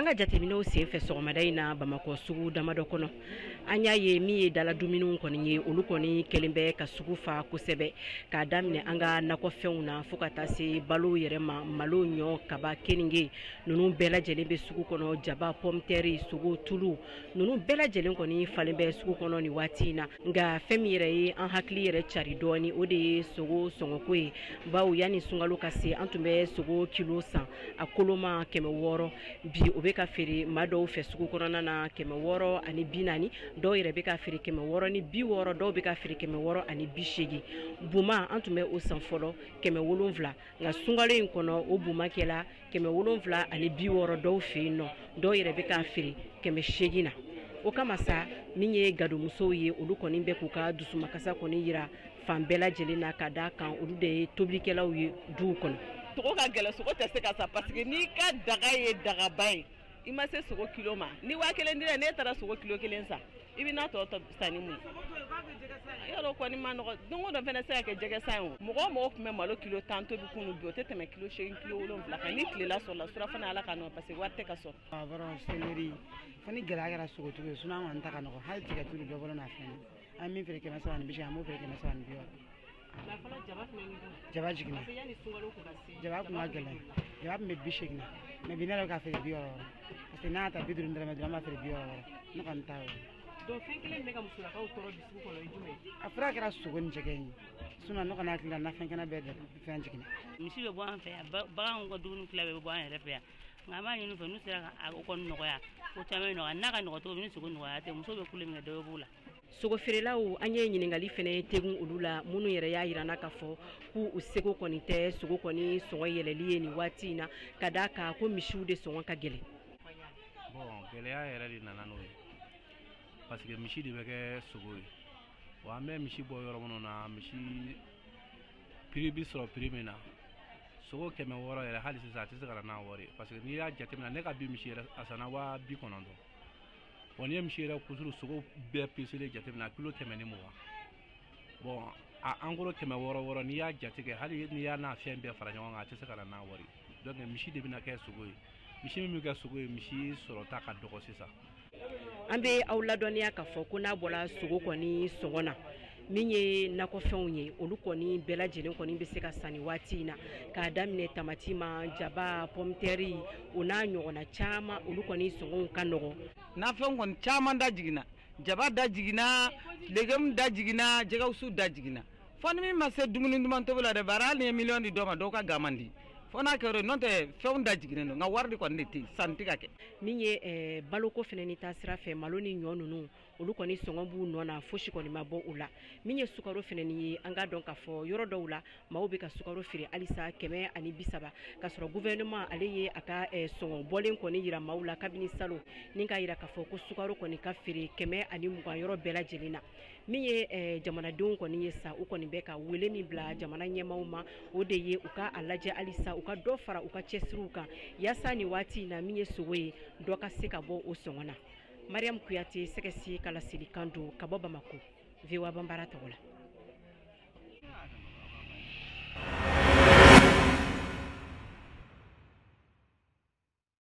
An ka jateminɛw senfɛ sɔgɔmada in na Bamakɔ sugu damadɔ kɔnɔ, an y'a ye min ye dala dumuniw kɔni ye, olu kɔni kɛlen bɛ ka sugu fa kosɛbɛ, k'a daminɛ an ka nakɔfɛnw na fo ka taa se balo yɛrɛ ma, malo, ɲɔ, kaba, keninge ninnu bɛɛ lajɛlen bɛ sugu kɔnɔ, jaba, pomme de terre, sogo, tulu ninnu bɛɛ lajɛlen kɔni falen bɛ sugu kɔnɔ nin waati in na. Nka fɛn min yɛrɛ ye an hakili yɛrɛ cari dɔɔni, o de ye sogo sɔngɔko ye, bawo yanni sunkalo ka se an tun bɛ sogo kilo san a koloma 600, bi o bɛ ka feere maa dɔw fɛ sugu kɔnɔna na 640, dɔw yɛrɛ bɛ ka feere 660, dɔw bɛ ka feere 680. Buma an tun bɛ o san fɔlɔ 700, nka sunkalo in kɔnɔ o buma kɛla 760 dɔw fɛ yen nɔ, dɔw yɛrɛ bɛ ka feere 800 na. O kama sa, min ye gadomusow ye, olu kɔni bɛ k'u ka dusumakasa kɔni yira fan bɛɛ lajɛlen na, ka d'a kan olu de ye tobilikɛlaw ye duw kɔnɔ. Sogo ka gɛlɛn, sogo tɛ se ka san parce que n'i ka daga ye dagaba ye, i ma se sogo kilo ma, ni 1000 dira n'e taara sogo kilo kelen san, i bɛ n'a tɔ san ni mun ye? Yɔrɔ kɔni ma nɔgɔ, don o don fana se ka kɛ jɛgɛ san ye o. Mɔgɔ o mɔgɔ tun bɛ malo kilo 10 tobi kunun, bi o tɛ tɛmɛ kilo 8, kilo 7 kan. Ni tilela sɔrɔla, surafana Ala ka nɔ, parce que wari tɛ ka sɔrɔ. Awɔ, fo ni gɛlɛya kɛra sogotigi ye, sinon an kɔni ta ka nɔgɔ. Hali tigɛtulu dɔ bɔlen n'a fɛn, an min feere 380, an b'o feere 360. Jaba jiginna, jaba kun ka gɛlɛn, jaba tun bɛ 80 na, mais bi ne yɛrɛ bɛ k'a feere 60, parce que n'a y'a ta 50 dɔrɔmɛ 5, an b'a feere 60, ne kɔni ta y'o ye. Donc fɛn kelen min bɛ ka musolakaw tɔɔrɔ bi sugu kɔnɔ, o ye jumɛn ye? A fura kɛra sogo ni jɛgɛ ye, sinon ne kɔni hakili la nafɛn kɛnɛ bɛɛ fɛn jiginna. Misi bɛ bɔ an fɛ yan, baganw ka dumuni tila bɛɛ bɛ bɔ an yɛrɛ fɛ yan, nka an b'a ɲini u fɛ n'u sera ka o kɔni nɔgɔya, ko caman bɛ nɔgɔya, n'a ka nɔgɔ cogo min ni sogo nɔgɔya tɛ, muso bɛ kule min kɛ, dɔ bɛ b'o la. Sogo feerelaw, an ye ɲininkali fɛnɛ tegun olu la, minnu yɛrɛ y'a yira n na k'a fɔ k'u seko kɔni tɛ sogo kɔni sɔngɔ yɛlɛli ye nin waati in na, ka d'a kan ko misiw de sɔngɔ ka gɛlɛn. Bon, gɛlɛya yɛrɛ de nana n'o ye, parce que misi de bɛ kɛ sogo ye, wa an bɛ misi bɔ yɔrɔ minnu na, misi prix bi sɔrɔ prix min na, sogo 600 yɛrɛ hali sisan a tɛ se ka na n'a wari ye, parce que n'i y'a jateminɛ, ne ka bi misi yɛrɛ a sanna 90,000. Bon, n'i ye misi yɛrɛ kusuru sogo bɛɛ peselen jateminɛ, a kilo 120. Bon, a en gros 600 600, n'i y'a jate kɛ, hali n'i y'a n'a fɛn bɛɛ fara ɲɔgɔn kan, a tɛ se ka na n'a wari ye. Donc misi de bɛna kɛ sogo ye, misi min bɛ kɛ sogo ye, misi sɔrɔta ka dɔgɔ sisan. An bɛ aw ladɔnniya k'a fɔ ko n'a bɔra sogo kɔni sɔngɔ na, min ye nakɔfɛnw ye, olu kɔni bɛɛ lajɛlen kɔni bɛ se ka san nin waati in na, k'a daminɛ tamati ma, jaba, pomme de terre, o n'a ɲɔgɔnna caman, olu kɔni sɔngɔw ka nɔgɔn. Nafɛnw kɔni caman da jiginna, jaba da jiginna, légume da jiginna, jɛgɛwusu da jiginna. Fo ni min ma se dumuni duman tobi la dɛ, bari hali ni ye miliyɔn di dɔ ma, dɔw ka ga man di. Fo n'a kɛra o ye, n'o tɛ fɛnw da jiginnen don, nka wari de kɔni de tɛ yen, sanni tɛ ka kɛ. Min ye baloko fɛnɛ ni taasira fɛ, malo ni ɲɔ ninnu, olu kɔni sɔngɔ b'u nɔ na, fosi kɔni ma bɔ u la. Min ye sukaro fɛnɛ ni ye, an k'a dɔn k'a fɔ yɔrɔ dɔw la maaw bɛ ka sukaro feere halisa 130, k'a sɔrɔ gouvernement ale ye a ka sɔngɔ bɔlen kɔni yira maaw la kabini salon, ni k'a yira k'a fɔ ko sukaro kɔni ka feere 120 yɔrɔ bɛɛ lajɛlen na. Min ye jamanadenw kɔni ye sa, u kɔni bɛ ka wele min bila jamana ɲɛmaaw ma, o de ye u ka a lajɛ halisa u ka dɔ fara u ka cɛsiriw kan, yaasa nin waati in na min ye sogo ye, dɔ ka se ka bɔ o sɔngɔ na. Mariam Kuyate, Sɛgɛsi ka laselikan don ka bɔ Bamako, VOA Banbara tɔgɔ la.